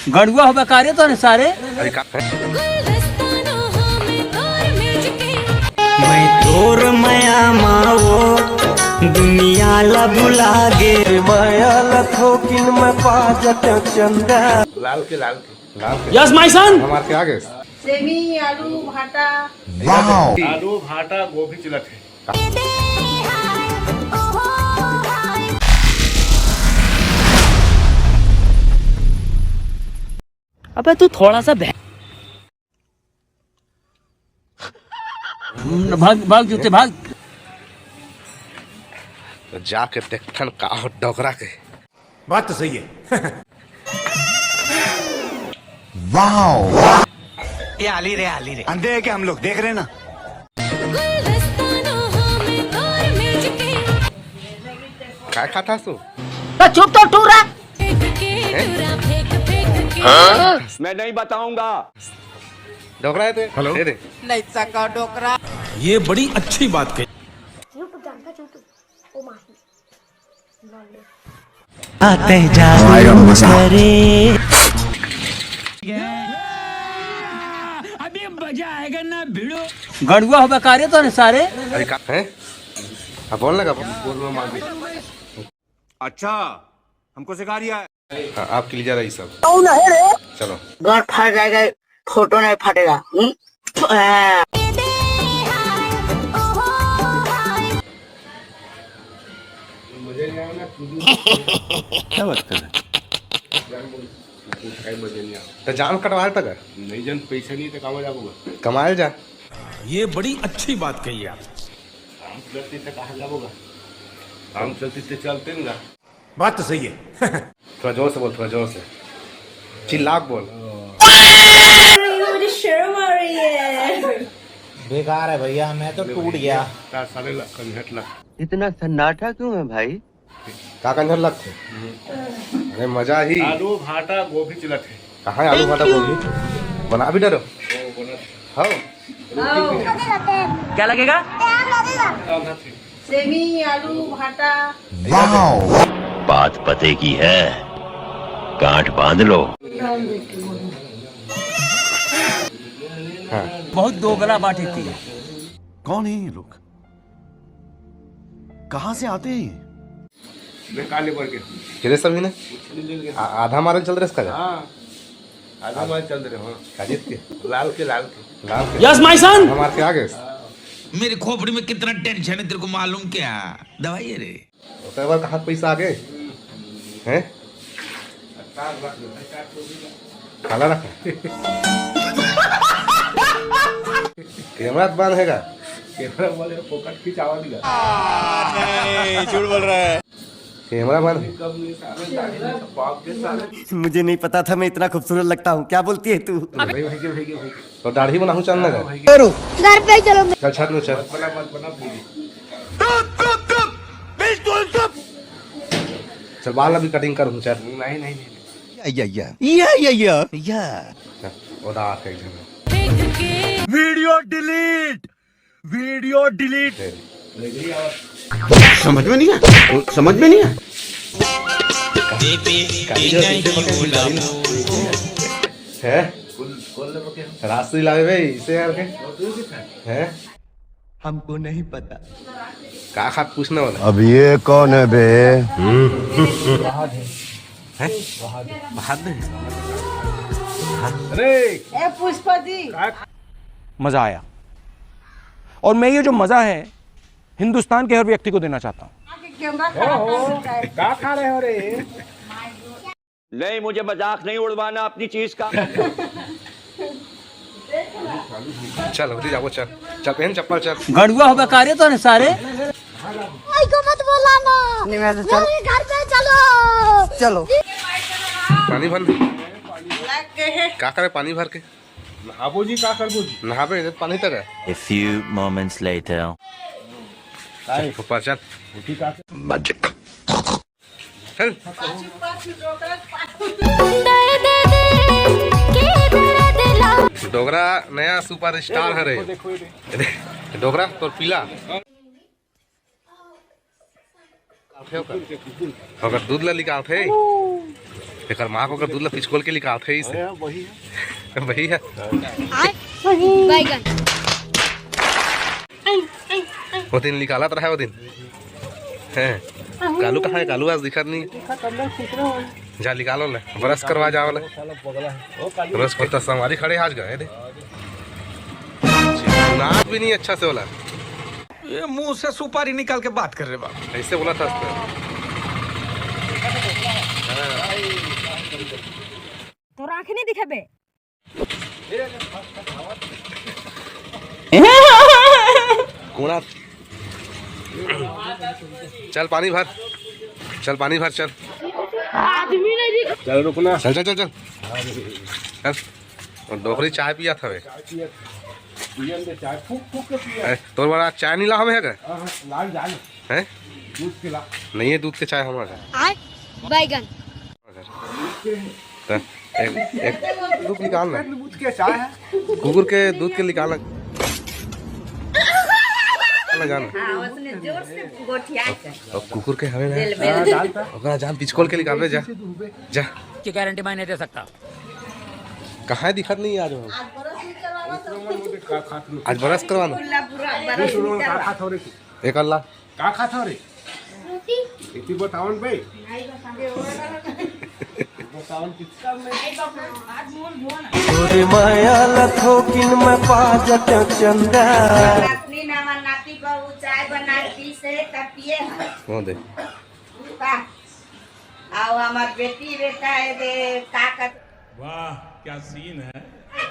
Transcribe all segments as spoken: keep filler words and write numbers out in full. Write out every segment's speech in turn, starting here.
गड़ुआ होबे का रे तोने सारे? अरे का है? मैं तोर मया मावो दुनिया ला भुला गे। मया ला थोकिन मैं पाजत चंदा। लाल के लाल के यस माय सन। हमार के आगे। सेमी, आलू, भाटा। आलू भाटा गोभी चलत है। अबे तू थोड़ा सा बह- भाग भाग जूते भाग। तो जाके देखथन का हो डोकरा के। बात तो सही है। वाओ। ये आली रे, आली रे। अंधे हैं क्या हम लोग, देख रहे हैं ना? काय खाता तू? तो चुप तो टूरा। मैं नहीं बताऊंगा। डोकरा है ते? हेलो। दे दे। नहीं सका डोकरा। ये बड़ी अच्छी बात कही। आते जादू करे। अभी मजा आएगा ना भिड़ो। गड़ुआ होबे का रे तोने सारे? अरे का है? अब बोल ना का बोल। अच्छा, हमको सिखा रिया है। हाँ, आपके लिए जा रहा है ये सब। चलो। गांठ फाट जाएगा, फोटो नहीं फाटेगा। हम्म? क्या बात कर रहे? तो जान कटवाए तक है। नहीं जन पैसा नहीं तो कामा जाबो। कमाल जा। ये बड़ी अच्छी बात कही आप। काम चलती से कहा जाबोगा। काम चलती से चलते ना। बात तो सही है। थोड़ा जोर से बोल, थोड़ा जोर से। चिल्ला के बोल। मुझे शर्म आ रही है। बेकार है भैया, मैं तो टूट गया। तार सारे ला, कंझट ला। इतना सन्नाटा क्यों है भाई? का कंझट लगथे? अरे मजा ही। आलू भाटा गोभी चलत है। कहाँ है आलू भाटा गोभी? बना भी डरो। हाँ। क्या लगेगा? सेमी, आलू, भाटा। वाओ। बात पते की है, गांठ बांध लो। बहुत दोगला बाटे थी। कौन है ये लोग? कहाँ से आते हैं ये? मैं काले पड़ के तेरे सभी ने आ- आधा मारल चल रहे इसका जा। हाँ, आधा मारल चल रहे। हाँ, काजित के लाल के लाल के लाल के। Yes my son. हमारे के आगे। मेरी खोपड़ी में कितना टेंशन है तेरे को मालूम क्या? दवाई है रे। तो एक बार कहाँ पैसा आगे हैं? काला रखा। कैमरा तो बंद हैगा। कैमरा वाले फोकट खिंचावा दिला। नहीं, झूठ बोल रहा है। कैमरा बंद है। मुझे नहीं पता था मैं इतना खूबसूरत लगता हूँ। क्या बोलती है तू? तो दाढ़ी बनाहूँ चल ना। घर पे ही चलो। चल छत में चल। बना मत बना पूरी। चल बाल अभी कटिंग करूँ चल। नहीं नहीं नहीं। या या या या या। चल, उदास है एकदम। Video delete, video delete. समझ में नहीं आया, समझ में नहीं आया। है। रास्ते लावे भाई इसे यार के। है। हमको नहीं पता। का खात पूछने वाला। अब ये कौन है बे? है। महादेव। अरे ए पुष्पा जी। मजा आया। और मैं ये जो मजा है हिंदुस्तान के हर व्यक्ति को देना चाहता हूँ। आके कैमरा खराब कर सकता है। का खा रहे हो रे? नहीं, मुझे मजाक नहीं उड़वाना अपनी चीज का। चल होती जाबो चल। चल पहन चप्पल चल। गड़ुआ होबे का रे तोने सारे? भाई को मत बोला ना। नहीं मैं तो चल। घर पे चलो। चलो। पानी भर। का करे पानी भर के? नहाबो जी का करबो जी? नहाबे इधर पानी तक है। A few moments later. चल ऊपर चल। मैजिक। चल। डोगरा नया सुपरस्टार हरे। डोगरा तोर पीला। अगर दूध ला निकालथे। एकर माँ को ओकर दूध ला पिचकोल के निकालथे इसे। अरे, वही है। वही है। बैगन। वो दिन निकालत रहा, वो दिन। हैं? कालू कहाँ है? कालू आज दिखत नहीं। जा निकालो ले, ब्रश करवा जाओ ले। ब्रश करता संगवारी खड़े आज गए रे। नाक भी नहीं अच्छा से होला। ये मुंह से सुपारी निकाल के बात कर रहे बाप। ऐसे बोला था उसने। तोर आँखें नहीं दिखे बे? कोना। चल पानी भर, चल पानी भर, चल। आदमी नहीं दिख- चल रुकना। चल, चल, चल, चल। चल। और डोकरी चाय पिया था बे। पियन दे चाय, फूक फूक के पिया। ए, तोर बड़ा चाय नहीं ला हमें है का? हाँ, हाँ, लाल जान। हैं? दूध के ला। नहीं है दूध के चाय हमारा। आय, बैगन। त एक, एक दूध निकाल ना। दूध के चाय है। कुकुर के दूध के निकाल ना। ना जाना। हाँ, उसने जोर से गोठिया के। अब कुकुर के हवे ना। दिल में। हाँ, डाल ता। ओकरा जान पिचकोल के निकालबे जा। जा। की गारंटी मैं नहीं दे सकता। कहाँ दिखत नहीं आज हम? आज ब्रश करवाना। पूरा, पूरा ब्रश निकल रहा। एक अल्लाह। का खात हव रे? रोटी। इति बतावन बे। बतावन कि तोरे माया ला थोकिन में पाजत चंदा। नातनी नावा नाती बहू चाय बना दी से तब पिए हैं। वो दे। का? आओ हमार बेटी बेटा है दे का कर। वाह, क्या सीन है।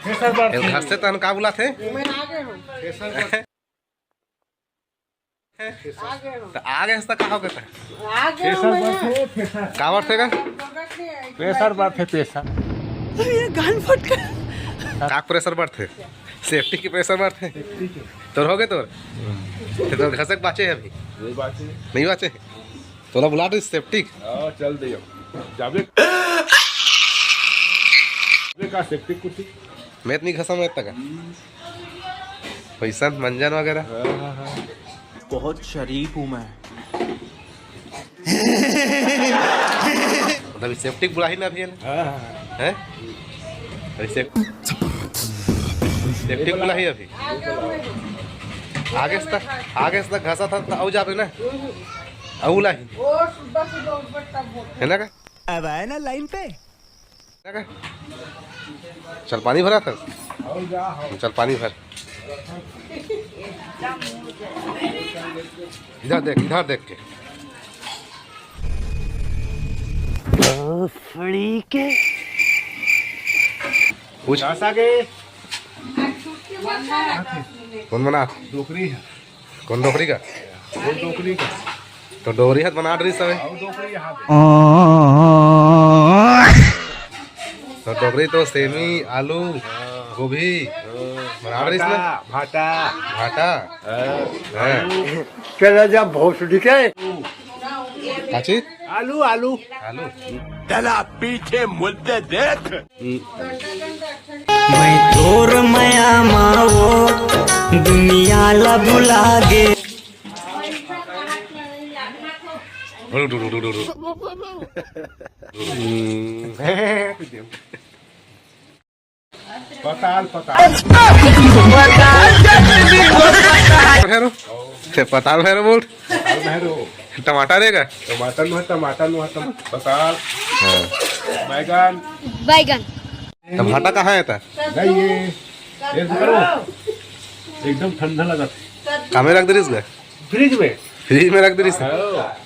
थ्रेसर बर एल घास से तहन का बुलाथे? मैं आ गए हूँ। थ्रेसर बर त आगे हस त का हो गए? आगे थ्रेसर बर थे, थ्रेसर। का बर थे का? प्रेशर बर थे, प्रेशर। ये गन फटका। का प्रेशर बर थे? सेफ्टी की प्रेशर बर थे। तोर हो गए तोर? ते तोर घसक बाचे है अभी। नहीं बाचे। नहीं बाचे? तोला बुला दे सेफ्टी। हाँ, चल दे अब। जाबे। जाबे का सेफ्टी कुछ? मैं इतनी घसा मैं इतना का। पैसा मंजन वगैरह। हाँ, हाँ, हाँ। बहुत शरीफ हूँ मैं। मतलब सेफ्टिक बुलाही ना अभी है ना? हाँ, हाँ, हाँ। हैं? अभी सेफ-, सेफ्टिक बुलाही अभी। आगे से तक, आगे से तक घसा था तो आऊ जा रहे ना? आऊ लाही। है ना का? अब आए ना लाइन पे। चल पानी भरा था। चल पानी भर। इधर देख, इधर देख के। पूछ। कौन बना? डोकरी है। कौन डोकरी का? कौन डोकरी का? तो डोकरी हाथ बना रही सब। तो डोकरी तो सेमी, आलू, गोभी बना रही इसमें। भाटा। भाटा। हाँ। चला जा भोसड़ी के। काची? आलू, आलू। आलू। चला पीछे मुद्दे देख। मैं तोर मया मावो दुनिया ला भुला गे। पताल, पताल। भैरो। ते पताल भैरो बोल। पताल भैरो। टमाटर है का? टमाटर नो है, टमाटर नो है, टम-, पताल। हाँ। बैगन। बैगन। टमाटर कहाँ है था? नहीं, ये, ये करो। एकदम ठंडा लगा। कामे रख दे इसका? फ्रिज में। फ्रिज में रख दे इसका? हाँ।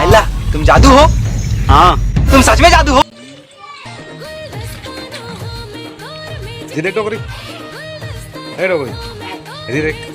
आइला, तुम जादू हो? हाँ। तुम सच में जादू हो? जी देख डोकरी। ए डोकरी। जी देख।